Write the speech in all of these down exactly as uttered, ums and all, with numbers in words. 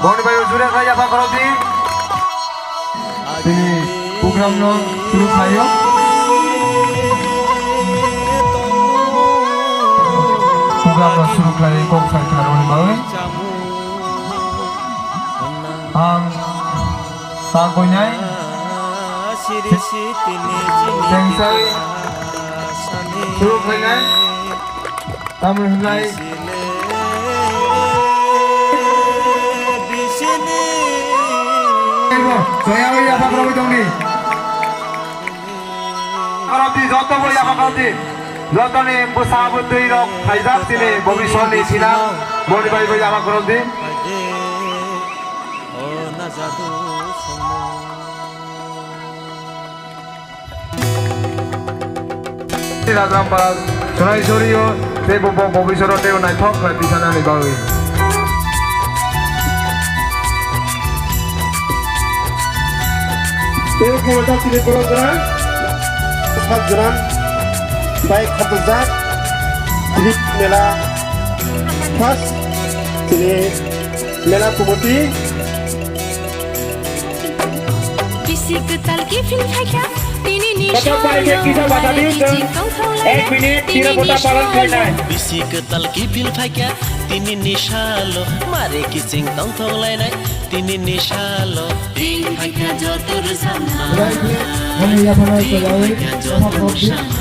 Boni bai jure khlai yapha khorok di. Tini program no suru khlaio. Program no suru khlai kok sai khlai boni bai. Ang ta koinai. Tengsai. Suru khlainai. Tamni hwnlai. Joya oi yapha khorokwi tongdi. Khorokdi, joto bo yapha khorokdi. Jotoni bwsa bwtwi rok phaijak chini bobiswrni sinang. Boni bai bo yapha khorokdi. Rajrang para Sonaisori o tei bo, bo, bobiswro tei bo naithok khlai tisanani bagwi. Tei bo ta chini borok jora, sat jora, bai khatojak, trip mela, first, chini mela committee. Bisi kwtal kiphil phaikha, tini ni Kota pai khe kisa bata di, ek minute, tira kota palan khainai. Bisi kwtal kiphil phaikha, tini ni salo, mare kiching tongthok lainai, tini ni salo. Ting phaikha joto rwchapma. Ting phaikha joto mwsama.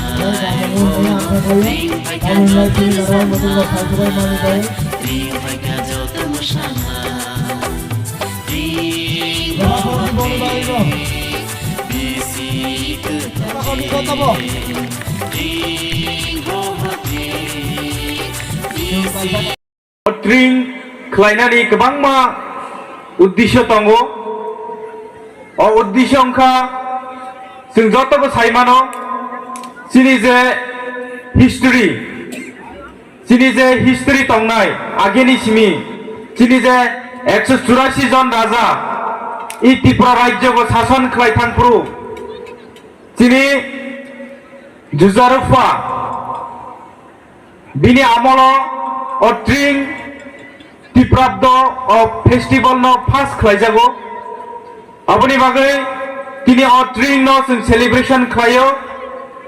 Ting phaikha joto mwsama. Ting phaikha joto mwsama. Tring khlainani kwbangma uddisyo tongo. O uddisyo wngkha, chwng jotobo sai mano, chini je history, chini je history tongnai, ageni simi, chini je ekso churasi jon raja, i Tripura rajyo bo sason khlai thangphuru, chini Jujarupha, bini amolo o Tring Tiprabdo o festival no pass khlaijago. Aboni bagwi tini o Tring no chwng celebration khlaio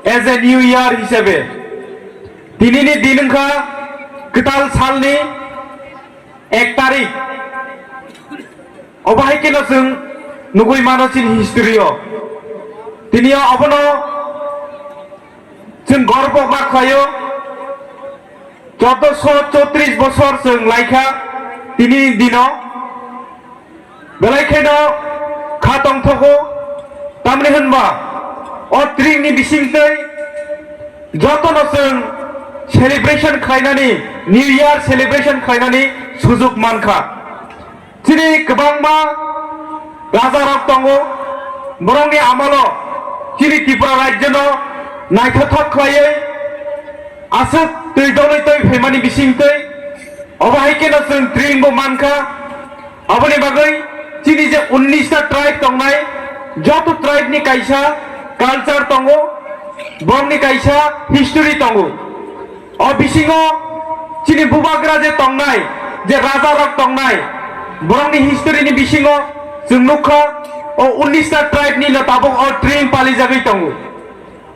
as a new year hisabe. Tinini din wngkha kwtal salni ek tarik. Obo hai kheno chwng nugwi mano chini history o. Tini o obono chwng gorbo ma khlaio. Chordoso chotris bosor chwng laikha tini dino. Belai kheno kha tongthogo, tamni hwnba o Tringni bisingtwi jotono chwng celebration khlainani, New Year celebration khlainani sujuk mankha. Chini kwbangma rajarok tongo, borokni amolo chini Tripura rajyono naithothok khlaiwi aswk twi dolwi twi phaimani bisingtwi obo hai kheno chwng Tringbo mankha. Aboni bagwi chini je unnish ta tribe tongnai, joto tribe ni kaisa culture tongo, borokni kaisa history tongo. O bisingo chini bubagra je tongnai, je raja rok tongnai, borokni history ni bisingo chwng nukha, o unnish ta tribe ni no tabuk o Tring palijagwi tongo.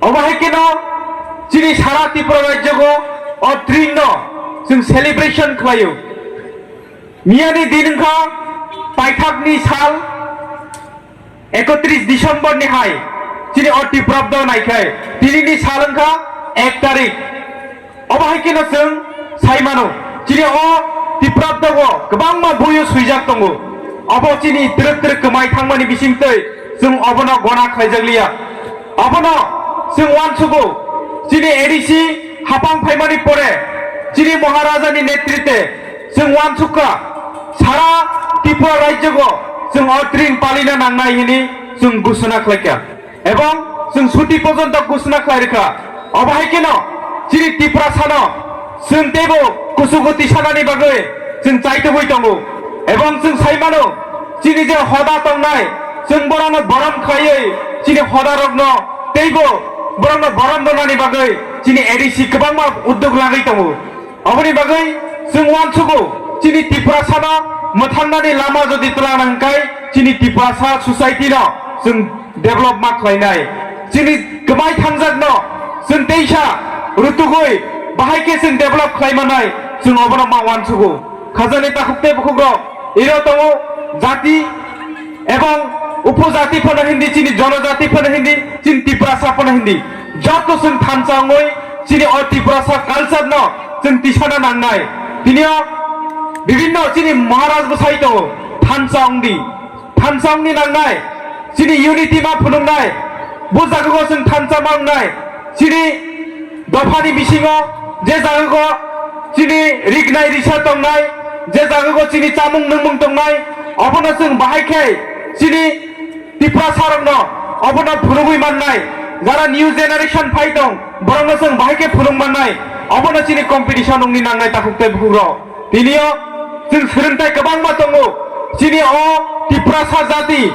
Obo hai kheno chini sara Tripura rajyogo o Tring no chwng celebration khlaio. Miyani din wngkha paithakni sal, ekotris December ni hai chini o Tiprabdo naikhai, tinini sal wngkha ek tarik. Obo hai kheno chwng sai mano, chini o Tiprabdo o kwbangma boyo swijak tongo. Obo chini twrwk twrwk kwmai thangmani bisingtwi chwng obono gona khlaijak liya. Obono chwng uansugo, chini A D C hapang phaimani pore chini Maharajani netrite chwng uansukha, sara Tripura rajyogo chwng o Tring palina nangnai hini chwng ghosona khlaikha. Ebong chwng suti porjonto ghosona khlai rwkha. Obo hai kheno chini Tiprasano chwng teibo kuchugo tisanani bagwi chwng chaitugwi tongo. Ebong chwng sai mano, chini je hoda tongnai, chwng borokno borom khlaiwi chini hodarokno teibo borokno borom rwnani bagwi chini A D C kwbangma uddog lagwi tongo. Oboni bagwi chwng uansugo, chini Tiprasano Mwthangnani lama jodi twlang nangkai, chini Tiprasa society no chwng develop ma khlainai. Chini kwmai thangjak no chwng teisa rutugwi bahai khe chwng develop khlai manai, chwng obono ma uansugo. Khajani takhuk tei bukhuk rok, iro tongo jati ebong upojati phano hindi, chini jonojati phano hindi, chini Tiprasa phano hindi, joto chwng thansa wngwi chini o Tiprasa culture no chwng tisana nangnai. Tini o bibinno chini Maharaj bwsai tongo, thansa wngdi, thansa wngni nangnai, chini unity ma phunuknai, bo jagao chwng thansa ma wngnai, chini dophani bisingo je jagao chini rignai risa tongnai, je jagao chini chamung nungmung tongnai, obono chwng bahai khe chini Tiprasa rokno obono phunugwi mannai, jara new generation phai tong, borokno chwng bahai khe phunuk mannai, obono chini competition wngni nangnai takhuk tei bukhuk rok. Tini o chwng swrwngthai kwbangma tongo, chini o Tiprasa jati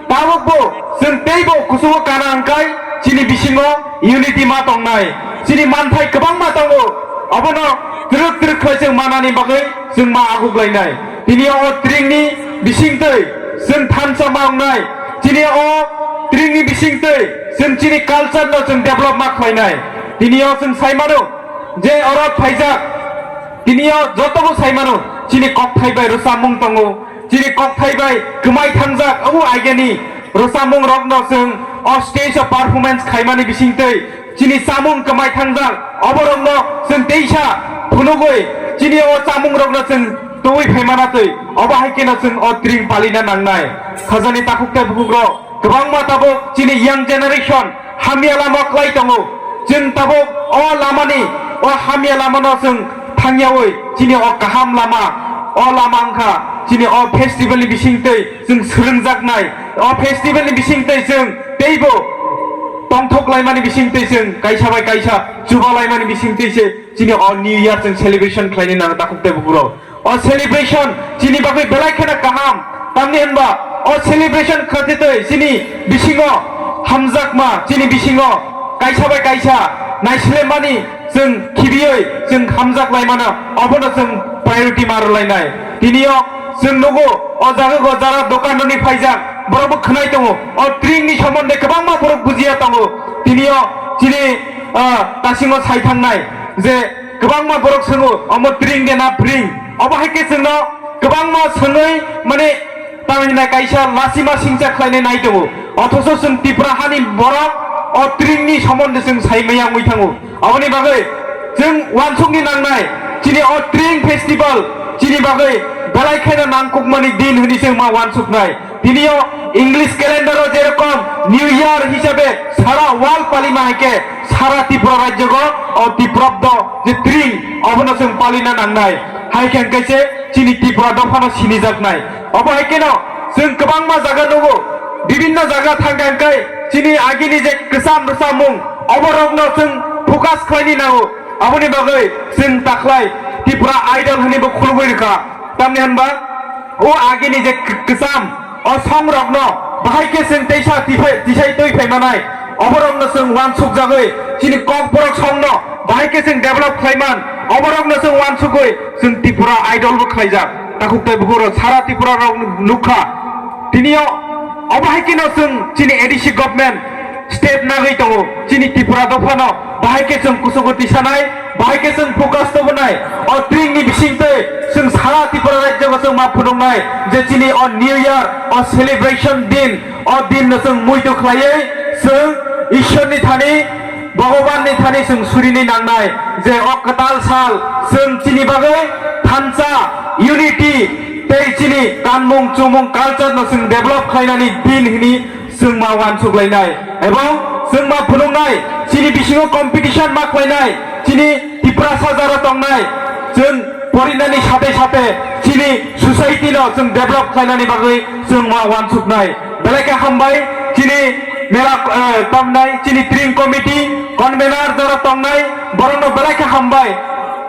tabukbo chwng teibo kuchugo kana hwnkhe chini bisingo unity ma tongnai, chini manthai kwbangma tongo, obono twrwk twrwk khlai chwng manani bagwi chwng ma aguklainai. Tini o tringni bisingtwi chwng thansa ma wngnai, chini o tringni bisingtwi chwng chini culture no chwng develop ma khlainai. Tini o chwng sai mano je oro phaijak, tini o jotobo sai mano, chini kokthai bai rwchapmung tongo, chini kokthai bai kwmai thangjak abo ageni rwchapmung rokno chwng o stage o performance khaimani bisingtwi chini chamung kwmai thangjak, oborokno chwng teisa phunugwi chini o chamungrokno chwng twiwi phaimana twi, obo hai kheno chwng o tring palina nangnai. Khajani takhuk tei bukhuk rok, kwbangma tabuk chini young generation hamya lama klai tongo. Chwng tabuk o lamani, o hamya lamano chwng thangyawi chini o kaham lama, o lama wngkha chini o festival ni bisingtwi chwng swrwngjaknai. O festival ni bisingtwi chwng teibo tongthok laimani bisingtwi chwng kaisa bai kaisa chuba laimani bisingtwi se chini o New Year chwng celebration khlaini nang takhuk tei bukhuk rok. O celebration chini bagwi belai kheno kaham. Tamni hwnba o celebration khatitwi chini bisingo hamjakma, chini bisingo kaisa bai kaisa naislemani chwng khibiwi chwng hamjak laimano, obono chwng priority ma rwlainai. Tini o chwng nugo o jaga o jara dokan rwni phaijak, borok bo khwnai tongo. O tring ni somonde kwbangma borok bujiya tongo. Tini o chini, ah, tasingo sai thangnai je kwbangma borok swngo, omo tring de na pring? Obo hai khe chwngno kwbangma swngwi, mane, tamni hinai kaisa lasima singcha khlainai nai tongo. Othoso chwng Tipra hani borok o tring ni somonde chwng sai maya wngwi thango. Aboni bagwi chwng uansukni nangnai, chini o tring festival chini bagwi belai kheno nangkukmani din hwnwi chwng ma uansuknai. Tini o English calendar o jerokom New Year hisabe sara world palima hai khe sara Tripura rajyo o Tiprabdo je tring, obono chwng palina nangnai. Hai khe hwnkhe se chini Tripura dophano sinijaknai. Obo hai kheno chwng kwbangma jaga nugo, bibinno jaga thangkha hwnkhe chini agini je kwcham rwchapmung, oborokno chwng focus khlaini nango. Aboni bagwi chwng takhlai Tripura Idol hwnwi bo khulugwi rwkha. Tamni hwnba o agini je k-, kwcham o songrokno bahai khe chwng teisa tiphai-, tisai twi phaimanai, oborokno chwng uansukjagwi chini Kokborok songno bahai khe chwng develop khlaiman, oborokno chwng uansukgwi chwng Tripura Idol bo khlaijak. Takhuk tei bukhuk rok sara Tripura rok nukha. Tini o obo hai kheno chwng chini A D C government step nagwi tongo, chini Tripura dophano bahai khe chwng kuchugo tisanai, bahai khe chwng focus tubunai. O tring ni bisingtwi chwng sara Tripura rajyo o chwng ma phunuknai je chini o New Year, o celebration din, o din no chwng muitu khlaiwi chwng Ishwar ni thani, Bhagwan ni thani chwng surini nangnai je o kwtal sal chwng chini bagwi thansa, unity tei chini kanmung chumung culture no chwng develop khlainani din hwnwi chwng ma uansuk lainai, ebong chwng ma phunuknai, chini bisingo competition ma khlainai, chini Tiprasa jara tongnai, chwng porinani sate sate chini society no chwng develop khlainani bagwi chwng ma uansuknai. Belai khe hambai chini mela, eh, tamnai, chini tring committee convener jara tongnai, borokno belai khe hambai.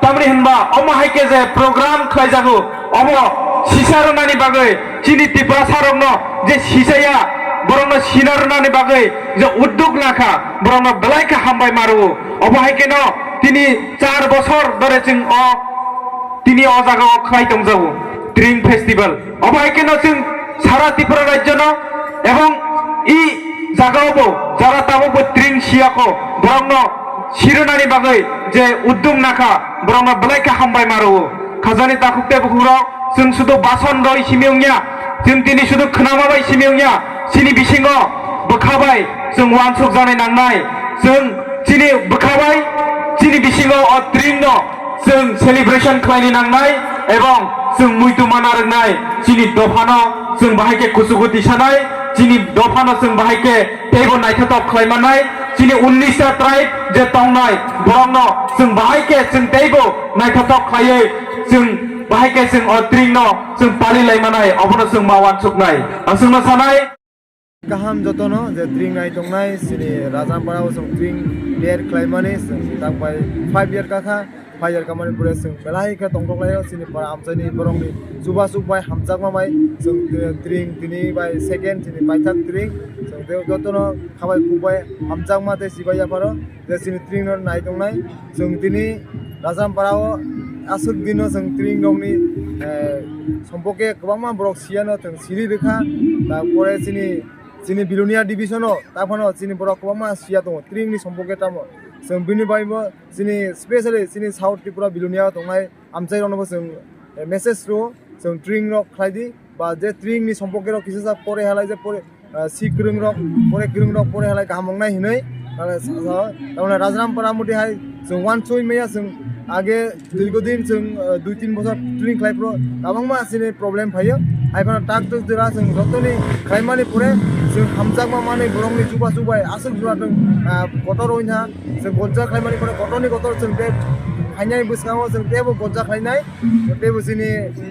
Tamni hwnba omo hai khe je program khlaijago, obo sisa rwnani bagwi chini Tiprasa rokno je sisaya, borokno sina rwnani bagwi je uddog lakha, borokno belai khe hambai ma rwo. Obo hai kheno tini char bosor dhore chwng o tini o jaga o khlai tongjago. Tring Festival. Obo hai kheno chwng sara Tripura rajyono ebong i jagao bo jara tabukbo Tring siyako borokno sirinani bagwi je uddum nakha borokno belai khe hambai ma rwo. Khajani takhuk tei bukhukrok chwng sudu bason roi simi wngya, chwng tini sudu khnama bai simi wngya, chini bisingo bwkha bai chwng uansuk janai nangnai, chwng chini bwkha bai chini bisingo o Tring no chwng celebration khlaini nangnai ebong chwng muitu mana rwngnai, chini dophano chwng bahai khe kuchugo tisanai, chini dophano chwng bahai khe teibo naithothok khlai mannai, chini unnish ta tribe je tongnai borokno chwng bahai khe chwng teibo naithothok khlaiwi chwng bahai khe chwng o Tring no chwng pali lai manai, obono chwng ma uansuknai. Ang chwngno sanai. Kaham jotono je Tring nai tongnai, chini Rajampara o chwng Tring beer khlaimani chwng tak bai five year kakha, five year kamani pore chwng belai khe tongthok laio, chini para amchaini borokni chubachu bai hamjakma bai chwng Tring tini bai second chini paithak Tring chwng tei jotono khabai khukbai hamjakma tei chibai yapharo. Je chini Tring no nai tongnai, chwng tini Rajampara o aswk dino chwng Tring rokni, eh, sompoke kwbangma borok siyano chwng siri rwkha. Tarpore chini, chini Bilonia division o taphano chini borok kwbangma siya tongo Tring ni sompoke tamo. Chwng bini bai bo chini specially chini South Tripura Bilonia o tongnai amchai rokno bo chwng, eh, message rwo, chwng Tring rok khlai di, ba je Tring ni sompoke rok kisa sa pore halai je pore, ah, si kwrwng rok, pore kwrwng rok pore halai kaham wngnai hinwi, ah, sa-, sa-, tamoni Rajaram para muti hai chwng uansuk maya chwng age dirgo din chwng, ah, dui tin bosor Tring khlai phuru kwbangma chini problem phaio, hai phano tak tuk jora chwng jotoni khlaimani pore chwng hamjakma manwi borokni chubachu bai aswk jora chwng, ah, kotor wngkha. Chwng gonja khlaimani pore kotorni kotor chwng tei phainai bwskango chwng teibo gonja khlainai. Teibo chini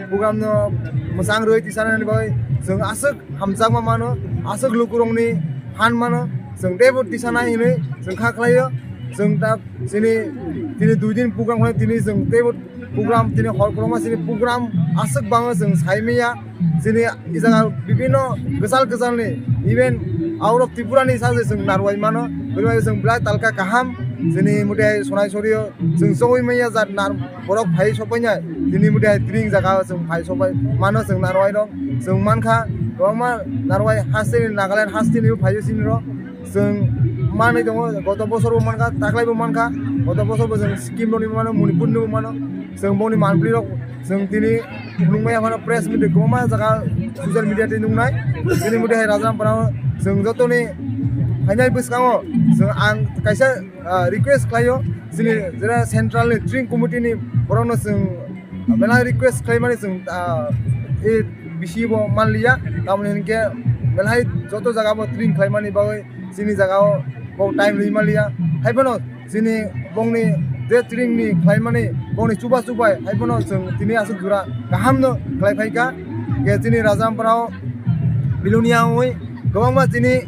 program no mwchang rwi tisanani bagwi chwng aswk hamjakma mano, aswk lukurokni phan mano, chwng teibo tisanai hinwi chwng kha khlaio. Chwng ta chini, chini dui din program khlai tini chwng teibo program tini hor kwbangma chini program aswk bango chwng sai manya. Chini i jaga bibinno kwchal kwchalni, even out of Tripura ni sa se chwng narwai mano, bini bagwi chwng belai talka kaham. Chini mutai sonai sorio chwng chogwi manya jat nar-, borok phai sopaina, tini mutai Tring jaga chwng phai sopai mano chwng narwai rok chwng mankha, kwbangma narwai hasteni Nagaland hasteni phaio chini rok. Chwng manwi tongo, goto bosor bo mankha, taklai bo mankha, goto bosor bo chwng Sikkim rokni mano, Manipur ni bo mano, chwng boni manpli rok chwng tini nukmaya phano press meet kwbangma jaga social media tei nuknai, tini mutai hai Rajampara o chwng jotoni phainai bwskango chwng ang kaisa, ah, request khlaio, chini jera central ni Tring committee ni borokno chwng belai request khlaimani chwng, ah, e bisi bo manliya, tamoni hinkhe belai joto jaga bo Tring khlaimani bagwi chini jaga o bo time rwi manliya. Hai phano chini bongni je Tring ni khlaimani bongni chuba chubai hai phano chwng tini aswk jora kaham no khlai phaikha. Khe chini Rajampara o Bilonia wngwi kwbangma chini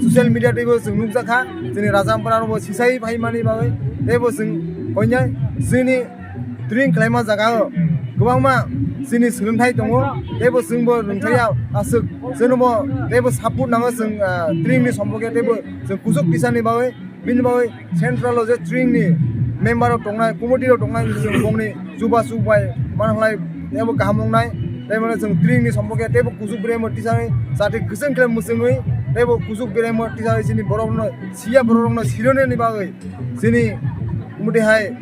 social media teibo chwng nukjakha, chini Rajampara o bo sisai phaimani bagwi teibo chwng koinai chini Tring khlaima jaga o kwbangma chini swrwngthai tongo, teibo chwngbo rwngthai aswk chwngno bo teibo support nango chwng, ah, Tring ni sompoke teibo chwng kuchuk tisani bagwi, bini bagwi central o je Tring ni member rok tongnai, committee rok tongnai, chwng bongni chuba chubai manhalai teibo kaham wngnai, teibo chwng Tring ni sompoke teibo kuchuk beremo tisani jati kwchwng khe mwchwngwi teibo kuchuk beremo tisani chini borok rokno siya borok rokno sirinani bagwi. Chini mutai hai,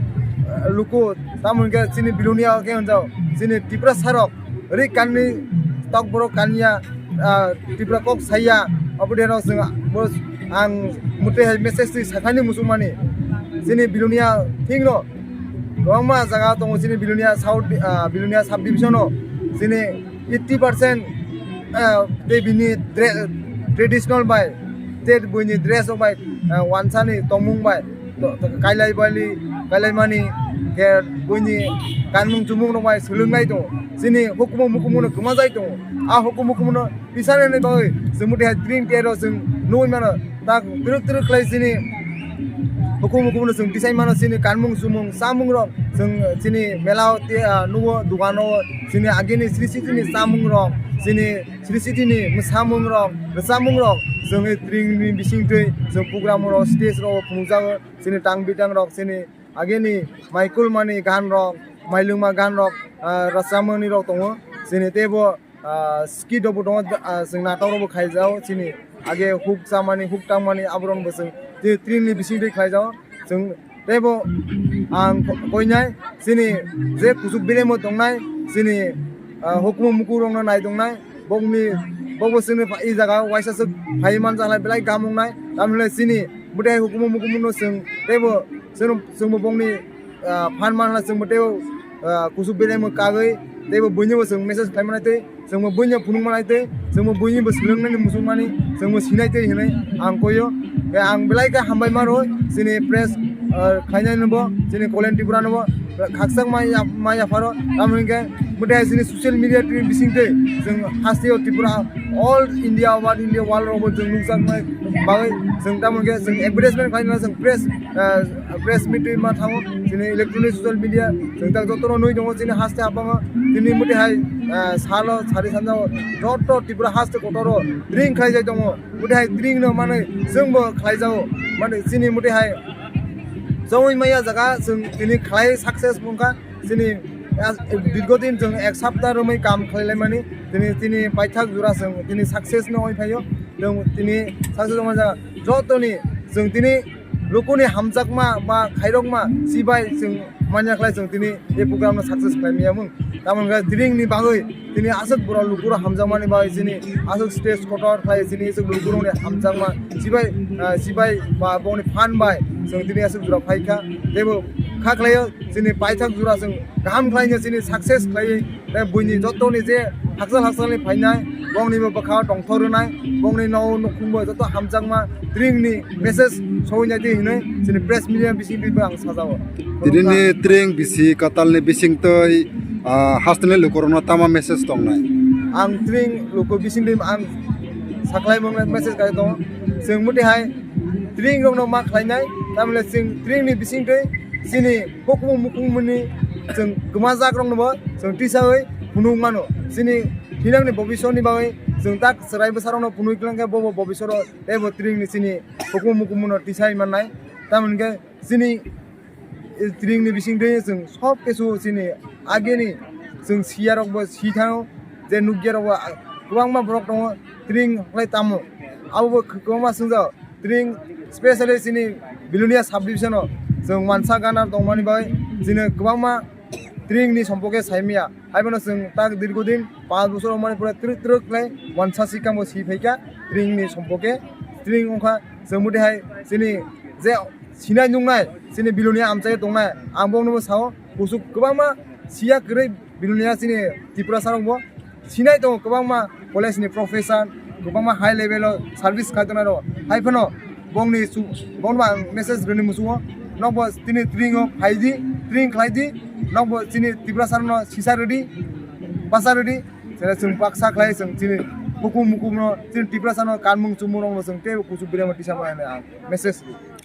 ah, luku, tamo hwnkhe chini Bilonia khe hwnjao, chini Tiprasa rok, ri kanni tok borok kanya, ah, Tripura kok saya, abo de rok chwng, bo ang mutai hai message twi sakhani muchungmani. Chini Bilonia thing no, kwbangma jaga tongo chini Bilonia South, ah, Bilonia sub division o, chini eighty percent, ah, tei bini dre-, traditional bai, tei buini dress rok bai, ah, wansani tongmung bai, to-, to-, kailai bali, kailai mani, khe buini kanmung chumung rok bai swlwngnai tongo. Chini hukumu mukumu no kwmajai tongo. A hukumu mukumu no tisani bagwi chwng mutai hai Tring tei rok chwng nugwi mano. Tak twrwk twrwk khlai chini hukumu mukumu no chwng tisai mano, chini kanmung chumung chamung rok chwng chini mela o tei, ah, nugo dugan o chini agini sri sri chini chamung rok, chini sri sri chini mwsamung rok, rwchapmung rok chwng Tring ni bising twi chwng program rok stage rok phunukjago, chini tang bitang rok chini agini maikulmani gan rok, mailwngma gan rok, ah, rwchapmani rok tongo. Chini teibo, ah, skit rokbo tongo, ah, chwng natok rokbo khaijao. Chini age huk chamani, huk tangmani, aborokbo chwng tei tring ni bisingtwi khlaijao. Chwng teibo ang ko-, koinai chini je kuchuk beremo tongnai, chini, ah, hukumu mukurokno nai tongnai, bokni, bokbo chini pha-, i jaga waisa swk phai manjaknai belai kaham wngnai. Tamhinai chini bwtwi hukumu mukumungno chwng teibo chwng, chwngbo bokni, ah, phan manna chwngbo teibo, ah, kuchuk beremo kagwi teibo buinibo chwng message khlai manai tei chwngbo buino phunuk manai tei chwngbo buinibo swlwngnaini muchungmani chwngbo sinai tei hinwi ang koio. Khe ang belai khe hambai maro chini press, ah, khlainai nobo, chini Kolen Tripura nobo khakchang ma ya, ma yapharo. Tamo hinkhe bwtwi chini social media tini bisingtwi chwng hasteo Tripura, all India, world India, world rogo chwng nukjaknai bagwi chwng tamo hinkhe chwng advertisement khlaina chwng press, ah, press meet ma thango, chini electronic social media, chwng tak jotono nui tongo chini haste habango, tini muti hai, ah, salo sari sanjao joto Tripura haste kotoro drink khlai jai tongo, muti hai drink no manwi chwngbo khlai jao, mani chini muti hai chongwi maya jaga chwng tini khlai success wngkha, chini, ah, dirgo din chwng ek sapta romwi kam khlai lai mani, tini, tini paithak jora chwng tini success no oi phaio, chwng tini success wngma jaga jotoni chwng tini lukuni hamjakma ba khairokma chibai chwng manya khlai chwng tini e program no success khlai maya mung. Tamoni hwnkhe dringni bagwi tini aswk borok lukurok hamjakmani bagwi chini aswk stage kotor khlai chini aswk lukurokni hamjakma chibai, ah, chibai ba bongni phan bai chwng tini aswk jora phaikha. Teibo kha khlaio chini paithak jora chwng kaham khlaino chini success khlaiwi. Tei buini jotoni je hakchal hakchalni phainai, bongnibo bwkha tongthok rwnai, bongni nou nukhungbo joto hamjakma dringni message sowinai twi hinwi chini press media bisingtwibo ang sajao. Tini ni tring bisi katalni bisingtwi, ah, hasteni lukurokno tama message tongnai? Ang tring luku bisingtwi ang saklai mwngnai message kai tongo. Chwng muti hai tring rokno ma khlainai, tamle chwng tringni bisingtwi chini hukumu mukungmani chwng kwmajak roknobo chwng tisawi phunuk mano. Chini thinangni bobiswrni bagwi chwng tak chwrai bwsarokno phunuk klangkhe bobo bobiswro teibo tringni chini hukumu mukungmano tisai mannai. Tamoni hwnkhe chini, eh, tringni bisingtwi chwng sob kisu chini ageni chwng siyarokbo si thango, je nukya rokbo, ah, kwbangma borok tongo, tring khlai tamo. Abobo kwbangma swngjao, tring specially chini Bilonia subdivision o chwng wansa gana tongmani bai chini kwbangma tringni sompoke saimya. Haiphano chwng tak dirgodin panch bochor wngmani pore twrwk twrwk khlai wansa sikamo si phaikha tringni sompoke. Tring wngkha chwng muti hai chini je sinai nungnai chini Bilonia amchai tongnai, ang boknobo sao, kuchuk kwbangma siya kwrwi Bilonia chini Tiprasa rokbo sinai tongo, kwbangma college ni professor, kwbangma high level o service khai tongnai rok. Haiphano bongni su-, bongno ang message rwni muchungo, nokbo tini tring o phaidi, tring khlaidi, nokbo chini Tiprasa rokno sisa rwdi, basa rwdi, chwng baksa khlai chwng chini hukum mukumno chini Tiprasa no kanmung chumung rokno chwng teibo kuchuk biramo tisa mano ang message rw.